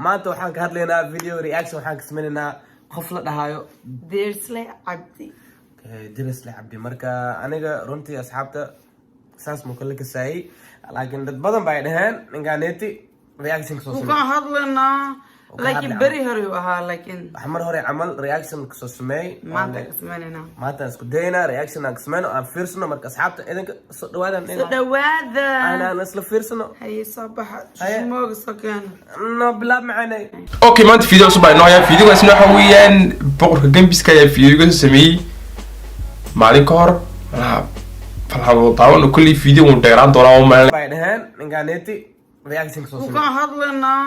Maanta waxaan ka hadlaynaa video reaction, waxaan ka sameynaynaa qof la dhahayo Dirsle Cabdi. Dirisle Cabdi. Marka aniga runtii, asxaabta, saas muu kala kasaayay, laakiin dad badan ba ay dhaheen ninkaaneti reaction kasoo Wuu sameey. ka hadlaynaa. Wuu ka laakiin hadlay. Beri hore uu ahaa, laakiin wax mar hore camal reaction kasoo sameey. Maanta ka sameynaynaa. Maanta aan isku daynaa reaction aan ka sameyno, aan fiirsano. Marka asxaabta, idinka soo dhawaadaan. Soo dhawaada. Aan isla fiirsano. Haye, soo baxa. Haye. Shumooga soo keena. No bilaab macaanay. Okay, maanta video cusub baa inoo hayaa. Videogaasna waxa weeyaan boqorka gembiska ayaa videoga soo sameeyey maalin ka hor. Malaha falxabo daawano, kolley video wuu dheeraan doonaa oo maalin. Bay dhaheen ninkaaneti reaction kasoo Wuu sameey. ka hadlaynaa.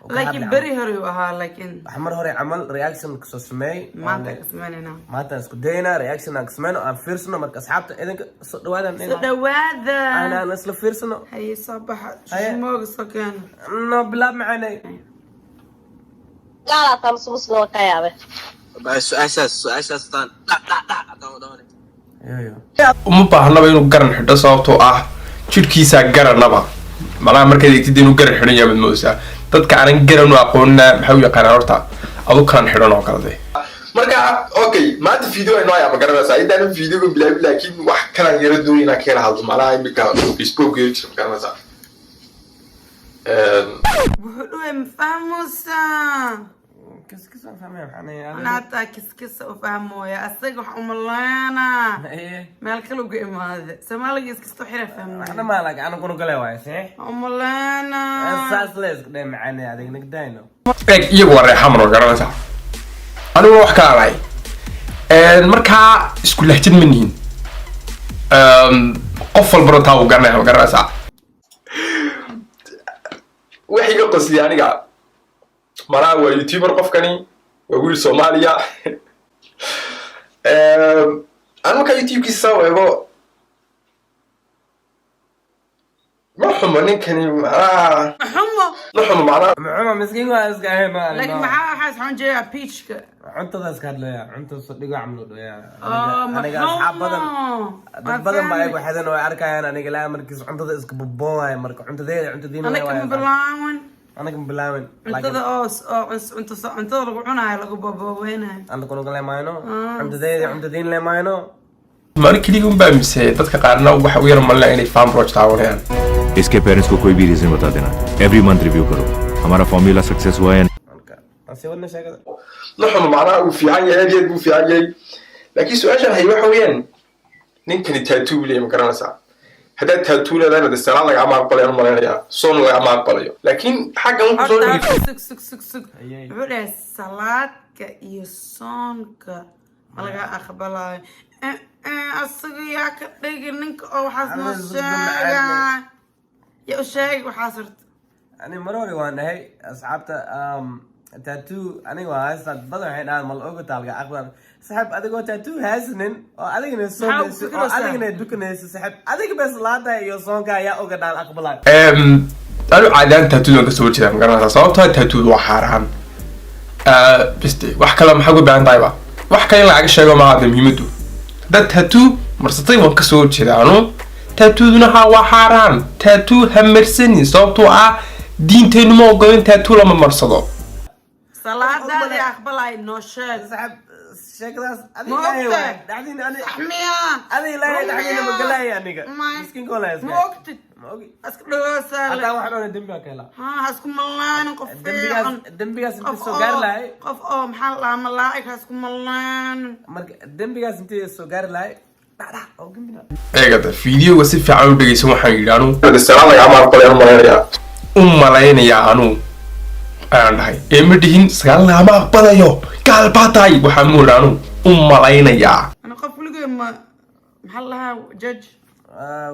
Wuu ka laakiin hadlay. Beri hore uu ahaa, laakiin wax mar hore camal reaction kasoo sameey. Maanta ka sameynaynaa. Maanta aan isku daynaa reaction aan ka sameyno, aan fiirsano. Marka asxaabta, idinka soo dhawaadaan. Soo dhawaada. Aan isla fiirsano. Haye, soo baxa. Haye. Shumooga soo keena. No bilaab macaanay. Gaalaa mise Muslim ka yaabe? Su-aashaas taan dhac dhac dhac haddaan dhawane. Yo yo. Uma baahnaba inuu garan xidho, sababtoo ah jidhkiisaa garanaba. Malaha markaad eegtid inuu garan xidhan yahay baad moodaysaa. Dadka aanan garan u aqoonina maxay u yaqaanaan horta adu kalan xidhan oo kale de. Marka okay, maanta video ay noo ayaa, ma garanaysaa, intaan videoga bilaabin, laakiin wax kalaan yara doonay inaan ka yara hadlo. Malaha imika Facebook iyo jira, ma garanaysaa. Wuxuu dhahay ma fahmaysaa? Kis kis waan fahmaya, maxaan. Ana hataa kiskisa u fahmooya. Asaga wax umaleynaa meel kale uga imaade. Soomaaliga iskastoo xira waxna fahmaya. Maa laakiin anu kuna gale waay saxiix. Umaleynaa. Saas le isku dheh macaanay, adig nagdayno. Eeg, iyagu waa reexamar, ma garanaysaa, aniguna wax kala lahay. Markaa isku lahjad ma nihin. Qof walbana taa uu garanaya, ma garanaysaa. Wax iga qosliya aniga malaha waa YouTuber, qofkani waa wiil Soomaaliya. Aan markaa YouTube-kiisa soo eego, ma xumo ninkani macnaha. Xumo. Ma xumo macnaha. Muxuma miskiin waa iska ahayn ma. Laakiin maxaa waxaas xun jeeyaa peachka? Cuntada iska hadlaya, cuntada soo dhigo camlo dhaya. Oh, aniga asxaab badan, maxumo. Dad badan baa igu xadan oo ay arkayaan aniga laa markiis cuntada iska boboonaya. Marka cuntadeeda cuntadiina. Anaga ma bilaawin. Anaga ma bilaawin. Cuntada oo cunto cuntada lagu cunaayo lagu booboobaynayo. Anaga kunuga lemayno cuntadeeda cuntadiin lemayno. Maalin keligii unbaa mise dadka qaarna waxa u yar malinaya inay Farmroj daawanayaan? इसके पेरेंट्स को कोई भी रीजन बता देना। Every month review करो, हमारा formula success हुआ या Marka aan sii wadna sheekada. Ma xumo macnaha, uu fiican yahay, aad iyo aad buu fiican yahay, laakiin su-aashan hay waxa weeyaan, ninkani tattoo buu leeyahay, ma garanaysaa. Haddaad tattoo leedahayna dee salaan lagama aqbalayo, aan malaynayaa soon lagama aqbalayo, laakiin xaggan wuxuu soo Horta dhigay. Sug, sug, sug, sug. Ayay. Wuxuu dhahay salaadka iyo soonka ma laga aqbalayo. Asaga yaa ka dhigi ninka oo waxaas noo Alla sheegaa? Yaa u sheegay waxaas horta? Ani mar hore waan dhahay asxaabta, tattoo aniga waa haystaa. Dad badan waxay dhahaan mal oga taalga aqbal. Saaxiib, adigoo tattoo haysanin oo adigana Maxaa u soonayso oo fikiraysaa? adigana dukanayso, saaxiib, adiga bes laada iyo soonka ayaa oga dhaan aqbalay. Anu caadaan tattoo kasoo horjeeda, ma garanaysaa, sababtoo ah tattoo waa xaaraan. Biste wax kale maxaa uga baahan tahay ba? Wax kale in lagaga sheego maaha de muhiimadu. Haddaad tattoo marsatay, waan kasoo horjeeda anu. Tattoo-duna ha waa xaaraan. Tattoo ha marsanin, sababtoo ah diinteennu ma ogolo in tattoo lama marsado. Salaadaadii aqbalay noo sheeg. Saaxiib, sheekadaas Ma adiga ilaahay ogtahay? waay dhexdiina ani Sax miya? Adiga ilaahay dhexdiina ma galaya aniga. Miskiinka walaa iska Ma ogtid? Ma ogi. Iska dhagoosaa. Hataa waxaan oona dembi baa ka helaa. Ha ha isku malaanin qof Dembigaas fiican. dembigaas intii Qof soo gaari oo lahay. Qof oo maxaa la dhahaa, malaa'ig, ha isku malaanin. Marka dembigaas intii soo gaari lahay dhacdhac oo gembina. Eegada videoga si fiican u dhegeysan. Waxaan yidhi anu salaan lagama aqbalay, malaynayaa u malaynayaa anu ayaan dhahay ee ma dhihin sagaal lagama aqbalayo, gaal baa tahay. Waxaan mu idhi anu u malaynayaa. Ana qof weligay ma, maxaa la dhahaa, judge.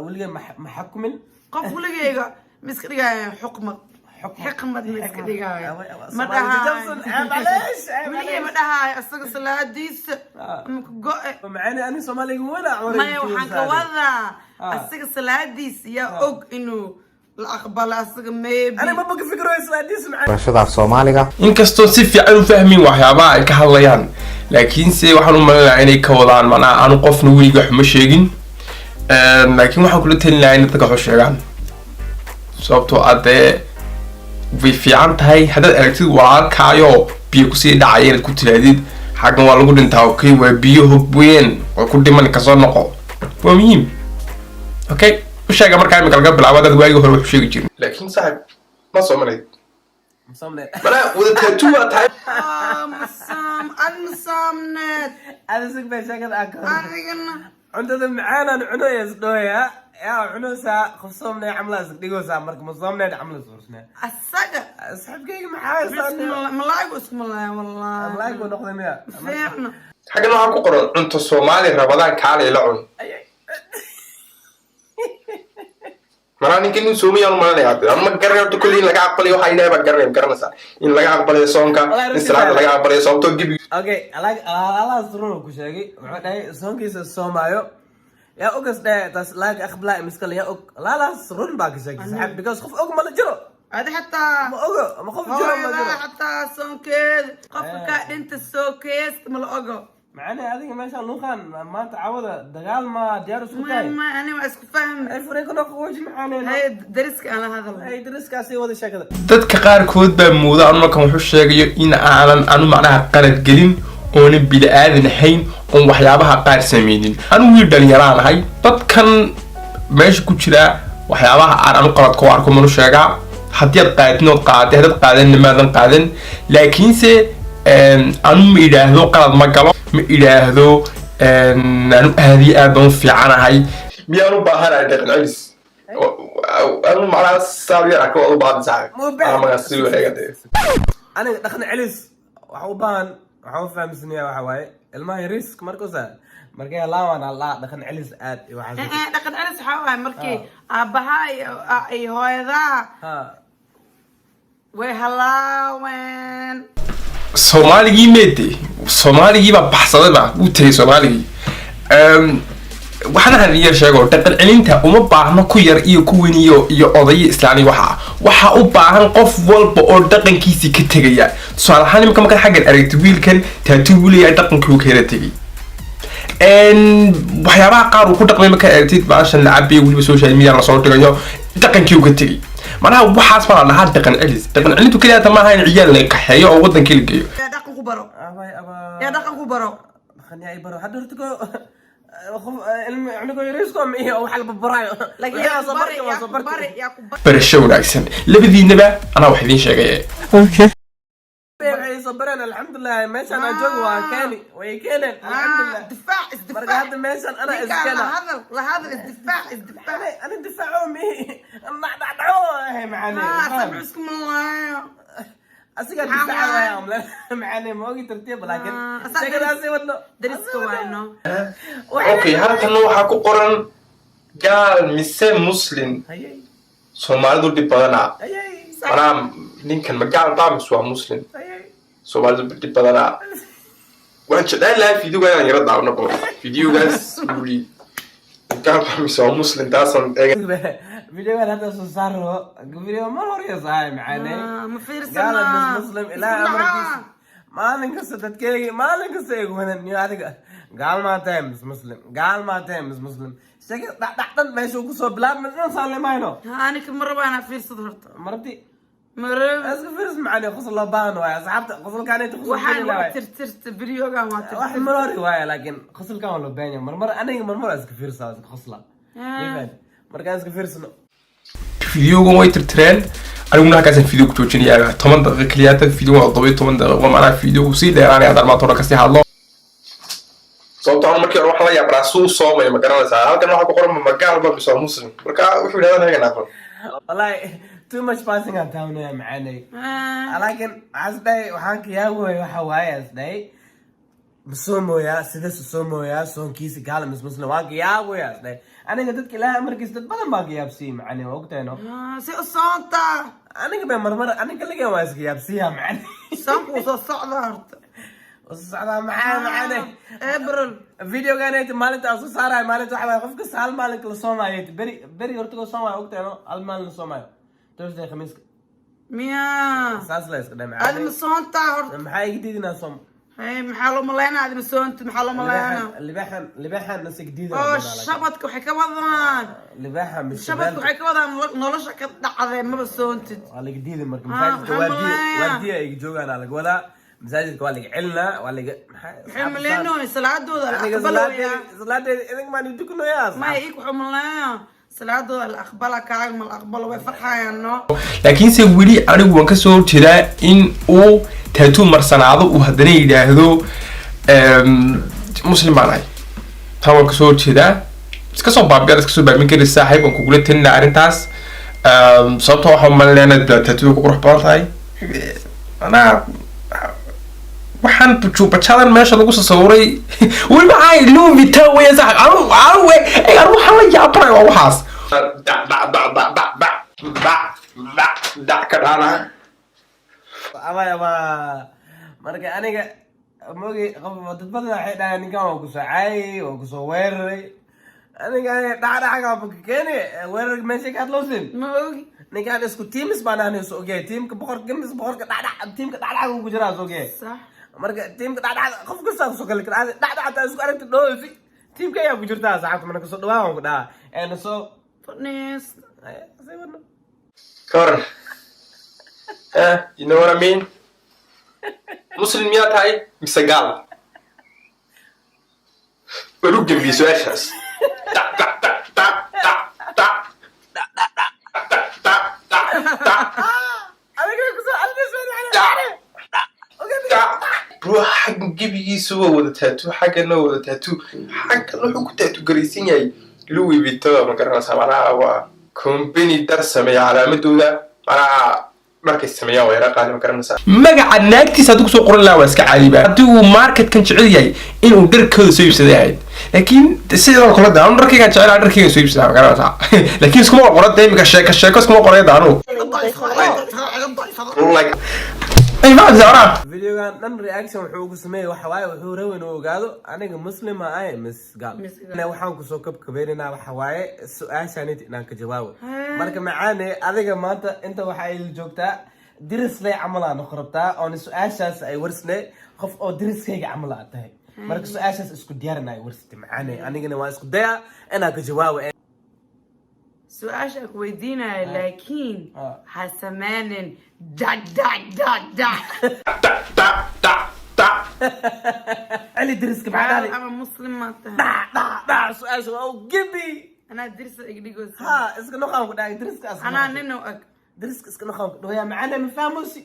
Weligay ma xakumin. Qof weligayga ma iska dhigaayo xukmad. Xikmad ma iska dhigaayo. Ma Soomaali jabsan, ceeb caleesh, ceeb weligay ma caleesh. dhahaayo isaga salaadiisa ama ka go-e. Macani ani Soomaaliga wana. Maya, waxaan ka wadaa asaga salaadiisa yaa og inuu la aqbalo asaga maybe. Ani maba ka fikiro islaadiisa macani. Barashada af Soomaaliga. Inkastoo si fiican u fahmin waxyaabaha ay ka hadlayaan, laakiinse waxaan u malinayaa inay ka wadaan macnaha anu qofna weliga wax ma sheegin. Laakiin waxaan kula talin lahaa in dadka wax u sheegaan, sababtoo ah dee Way fiican tahay haddaad aragtid walaalkaayo biyo kusii dhacaya inaad ku tirahdid, "Xaggan waa lagu dhintaa." Okay, waa biyo hog weyn, waa ku dhiman, kasoo noqo. Waa muhiim. Okay, u sheega markaa imika laga bilaabo. Dad waagii hore wax u sheegi jirin, laakiin saaxib, ma soomanayd? Musamne. Manaa wada tattoo waa tahay. Ah, masaam ad masaamneed. Ada sug bay sheekada aa ka hor. Adigana. Cuntada macaanaan cuno isdhooya yaa cunaysaa, qof soomnay camla is dhigaysaa. Marka ma soomneed camla is horsnaa. Asaga. Saaxiibkayga maxaa haystaa? Malaayigu isku malaaya wallahi. Malaayigu noqday miya? Fiicno. Xaggan waxaa ku qoran "Cunto Soomaali Rabadaan, kaalay la cun." Manaa ninka inuu soomayaan u malanaya. Anu ma garanay horta kulli in laga aqbalayo. Waxaa Ilaahay baa garanaya, garanaysaa in laga aqbalayo soonka, in salaada laga aqbalayo, sababtoo gebi. Okay, alaas run ku sheegay. Wuxuu dhahay soonkiisa soomaayo. Yaa ogas dhahay taas laag aqbalaa miskale yaa og. Laalaas run baa ka sheegay saaxiib, because qof og mala jiro. Adi xataa. Ma ogo, ma qof jiro ma jiro. Hooyadaa xataa soonkeeda qofka kaa dhinta soo keesta ma la ogo. Macnaha adiga meeshaan luuqaan maanta cawada dagaal ma diyaar isku tahay? Ma ani waa isku fahmi. Ay fureen kuna qawooji maxaaneen. Hay, dariska aan la hadalno. Ay dariskaasi wada sheekada. Dadka qaarkood baa mooda anu markan wuxuu sheegayo in aanan anu macnaha qalad gelin, oonan bini aadan ahayn, oon waxyaabaha qaar sameynin. Anu wiil dhalinyaraan ahay. Dadkan meesha ku jira waxyaabaha aan anu qaladka u arko manu sheegaa. Haddii aad qaadin ood qaaday, haddaad qaadanna maadan qaadan. Laakiinse anu ma idhaahdo qalad ma galo, ma idhaahdo. Anu aad iyo aad baan u fiicanahay. Miyaan u baahanahay dhaqan celis? Anu macnaha saa yar arka waad u baahan saaxib. Ma u baahan. Anaa magaas si wareega. Aniga dhaqan celis waxa u baahan, waxaan u fahamsanaya waxa waaye ilmaha yariiska markuusa markay laawaan allah dhaqan celis aad iyo waxaas. Eh, eh, dhaqan celis waxaa waaye markii aabbaha iyo hooyadaha way halaaween. Soomaaligii meede, Soomaaligii baa baxsadayba, wuu tegay Soomaaligii. Waxaan ahaan yar sheego, dhaqan celinta uma baahno ku yar iyo ku weyn iyo odayo islaani. Waxa u baahan qof walba oo dhaqankiisii ka tegaya. Tusaale ahaan, imika markaad xaggan aragti, wiilkan tattoo buu leeyahay, dhaqankii uu kala tegay. Waxyaabaha qaar uu ku dhaqmay markaad aragtid, baashan la cabayo, weliba social media lasoo dhigayo, dhaqankii uu ka tegay. Macnaha waxaas baa la dhahaa dhaqan celis. Dhaqan celintu keliya hata maaha in ciyaal la kaxeeyo oo wadankii la geeyo. Yaa dhaqan ku baro? Abay aba. Yaa dhaqan ku baro? Dhaqan yaa i baro hadda horta ko qof ilmi cunugo yariisko ma iyo wax la baraayo. Laakiin yaa ku bari, yaa ku bari, yaa ku bari? Barasho wanaagsan labadiinaba. Anaa wax idiin sheegay. Waxay soo bareen, alxamdulilah, meeshaan aan joogo waa keeni, way keeneen, alxamdulilah. Difaac, isdifaac. Marka hadda meeshaan anaa Ninkaan iskena. La hadal, la hadal, isdifaac, isdifaac. Ani difaaco mi dhacdhaco ahay macane. Sabcu isku malaayo. Asigaa difaaca waaya amle macane, ma ogi tartiib, laakiin sheekadaasi wadno. Dariska waayno. Okay, halkan waxaa ku qoran "Gaal mise Muslim?" Hayay. Soomaalidu dhib badanaa. Hayay. Manaa ninkan ma gaal baa mise waa Muslim? Hayay. Soomaalidu dhib badanaa. Waan jeclaan lahaa videoga inaan yara daawno bal videogaas wuri "Gaal baa mise waa Muslim?" Taasaan eega. Videogan hadda soo saaro, video mar hore sahay macane. Ma Gaal fiirsanaa. mis Muslim, Ilaahay amarkiisa maalin kasta dadkeyga maalin kasta igu wadan niyo, "Adiga gaal maa tahay mis Muslim? Gaal maa tahay mis Muslim?" Sheeka dhacdhacdan meesha uu kusoo bilaabma dhan saalimayno. Aniga ma rabo anaa fiirsado horta. Marabti? Ma rabo. Iska fiirs macane, qosol loo baahan waaye asxaabta, qosolkaan inta qosol Waxaan gelin waa waaye. tirtirta videogan waa Wax tirtirta. mar hore waaye, laakiin qosolkaan waa loo baahan yahay. Marmar aniga marmar iska fiirsaa, iska qosla. Markaan iska fiirsano. Videogan way tirtireen, aniguna halkaasaan video ku joojinayaa. 10 daqiiqo keliya hata video waa 17 daqiiqo. Macnaha videogu sii dheeraanaya haddaan maanta hore kasii hadlo, sababto anu markii hore waxaan la yaabraa suu soomaya, ma garanaysaa? Halkan waxaa ku qoran "Ma gaal ba mise waa Muslim?" Marka wuxuu yidhahdaa hagan aqoon. Wallahi too much passing aan taawnaya macaanay, laakiin waxaan is dhahay, waxaan ka yaabaya waxa waaye, is dhahay ma soomooyaa, sidaas u soomooyaa soonkiisa, gaala mis Muslim? Waan ka yaabaya, is dhahay aniga. Dadka Ilaahay amarkiisa dad badan baan ka yaabsiiyey macane, waa ogtahay no. Si u soontaa. Aniga ba marmar aniga kaligaa waa iska yaabsiiyaa macane. Soonku wuu soo socdaa horta. Soo socdaa maxaa macane? April. Videoganayta maalinta aan soo saarayo, maalinta waxa waaye qof kasta hal maalin kala soomaayo. Beri beri horta koo soomaayo, ogtahay no, hal maalin la soomaayo, Thursday, Khamiiska. Miya? Saas la iska dhahay. Adi ma macane. soontaa horta? Maxaa iga diidinaa soom? Hay, maxaa loo malaynaa? Adima soontid, maxaa loo malaynaa? Libaaxan, libaaxan nasigdiida. Oo shabadka waxay ka wadaan. Libaaxa mise? Shabadka waxay ka wadaan nolosha ka dhacday, maba soontid. Waa laga diiday marka. Ah, Masaajidka waxaan waardiya maleeyaa. Waardiya ay joogaan aa laga wadaa, masaajidka waa laga celinaa, waa laga Waxay maleynoy salaadooda la Aniga aqbalaya. Salaadeeda idink maan tukunayaa. Maya, ik wuxuu maleeyaa salaadooda la aqbala, kaaga ma la aqbalo, way farxayaan, no. Laakiinse weli anigu waan kasoo horjeedaa in uu tattoo marsanaado, uu haddana yidhaahdo muslim baan ahay. Taa waan kasoo horjeedaa. Iska soo baabiya, iska soo baabin kari saaxiib, waan kugula talinaa arrintaas. Sababtoo waxaan umalinaya inaad tattoo ku qurux badan tahay. Anaa waxaan bujuubajadan meesha lagu sasawiray weliba ay Louis Vuitton weya saaxiib. Anu anu waxaan la yaabanay waa waxaas dac dac dac dac dac dac dac dac dac ka dhaana. Ama marka aniga mogi qof, dad badan waxay dhahaan ninkan waa kusoo caayay, waa kusoo weeraray. Aniga dhacdhacaga ka keeni weerarka meesha ka hadlowsin. Ma ogi. Ninkan isku teams baan ahnay, is ogyahay tiimka boqorka gamis, boqorka dhacdhac, tiimka dhacdhaca ugu jiraa is ogyahay. Sax. Marka tiimka dhacdhac qof kasta kusoo gali kara, dhacdhac hataa isku aragti dhoosi tiimka ayaa ku jirtaa saxaabta mana kasoo dhawaan ku dhaha een soo Fadhiis. Say wadno. Ka waran? Eh, you know what I mean? Muslim miyaa tahay mise gaal? Walu gembiyey su-aashaas. Dac dac dac dac dac dac dac dac dac dac. Adiga kusoo Dac. Bro, xaggan gebigiisu waa wada tattoo, xaggana waa wada tattoo, xaggan wuxuu ku tattoo garaysan yahay Louis Vuitton. Ma garanaysaa? Macnaha waa company dar sameeya, calaamadooda macnaha markay sameeyaan waa yara qaali, ma garanaysaa? Magaca naagtiisa hadduu kusoo qoran lahaa waa iska caadiba, haddii uu marketkan jecel yahay inuu dharkooda soo iibsaday ahayd. Laakiin sidoo kale de anu dharkaygaan jecelaha, dharkaygaan soo iibsadaa, ma garanaysaa? Laakiin iskuma qoran de imika, sheeko sheeko iskuma qorayda anu like ay fahamsa oraa. Videogan dhan reaction wuxuu ugu sameeyey waxa waaye, wuxuu rabay inuu ogaado aniga muslim ma ahay mis gaal. Mis gaal. Ana waxaan kusoo kabkabeynayna waxa waaye su-aashaan inaan ka jawaabo. Marka macaane, adiga maanta inta waxa ay joogtaa dirisley camal aa noqon rabtaa, oona su-aashaas ay warsne qof oo diriskayga camal aad tahay. Marka su-aashaas isku diyaarin ay warsatay macaane, anigana waa isku daya inaan ka jawaabo. Su-aasha ku weydiinaya, laakiin ha sameynin dac dac dac dac. Dac dac dac dac. Celi diriska, maxaa Gaal dhahday? Ama muslim ma tahay? Dhac dhac dhac, su-aasha waa u gebi. Anaa dirsa igdhigosa. Ha iska noqon ku dhahay diriska Anaa nin u eg. Diriska iska noqon ku dhahay macaane, ma fahmosi.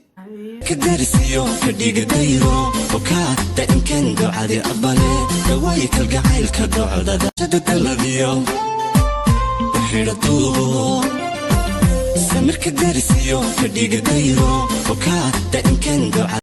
Kadarisiyo kadhiga dayro okaa daa'imkan ducadi aqbale dawaayi kalgacaylka docdada daladiyo xidha duubo samirka darisiyo kadhiga dayro okaa daa'imkan ducadi.